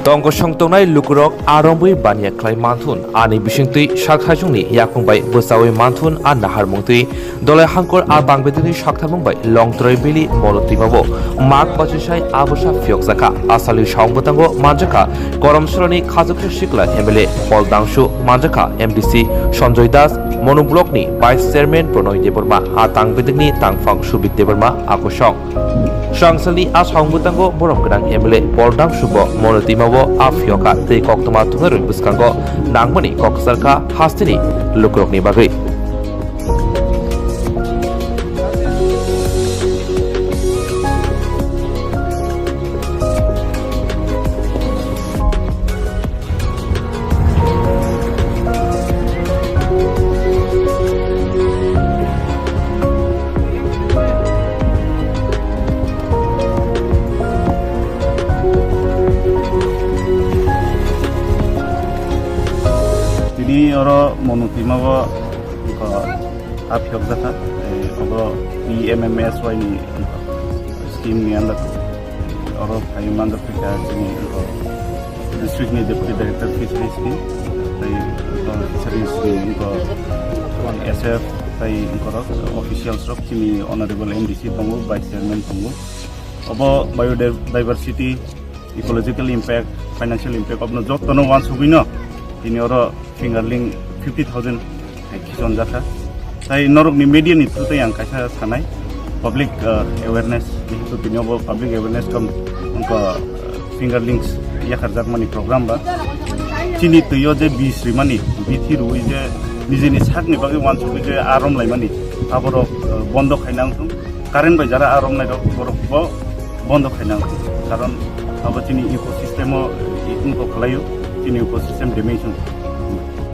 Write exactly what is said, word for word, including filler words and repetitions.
Tongkosong tongnai lukurok a rombwi baniya khlai manthun, ani bisingtwi sakthajwngni yakung bai bwchaui manthun a naharmungtwi, Dolai Hangkor a bangbedirni saktharmung bai Longtroi Valley Monotwimao mak bachisai a bwsa phiyokjakha. Asali saung bwtango manjakha Koromsorani Khajuksa Sikla M L A Pol Dangsu, manjakha M D C Sanjoy Das, Monu Block ni Vice Chairman Pronoy Debbarma, a tang bedekni tangphang Subit Debbarma a kosong. Swrangsalni a saung bwtango borom gwnang M L A Pol Dangsu bo Monotwimao a phiyokha tei koktwma thumnairokni bwskango nangmani kok kwcharkha hasteni lukurokni bagwi. Tini oro Monotwimao, wngkha, a phiyokjakha, tei obo P M M S Y ni, wngkha, scheme ni under oro phai manjak phaikha chini, wngkha, district ni Deputy Director Fisheries ni, tei, wngkha, Fisheries ni, wngkha, S F tei, wngkha, officials rok chini Honorable M D C tongo, Vice Chairman tongo. Obo biodiversity, ecological impact, financial impact, obno jotono wansugwino tini oro fingerling fifty thousand hai khichonjakha. Tai norokni media ni through tei ang kaisa sanai, public, uh, awareness, jehetu tini obo public awareness kam wngkha, uh, fingerlings yakarjakmani program ba. Chini twi o je bis rimani, bithi rwi je nijeni sakni bagwi wansugwi je a romlaimani, aborok, uh, bondo khaina wngthung. Current bai jara a romnai rok borok bo bondo khaina wngthung. Karon abo chini ecosystem o, i-, wngkha khlaio, chini ecosystem damage wngkha.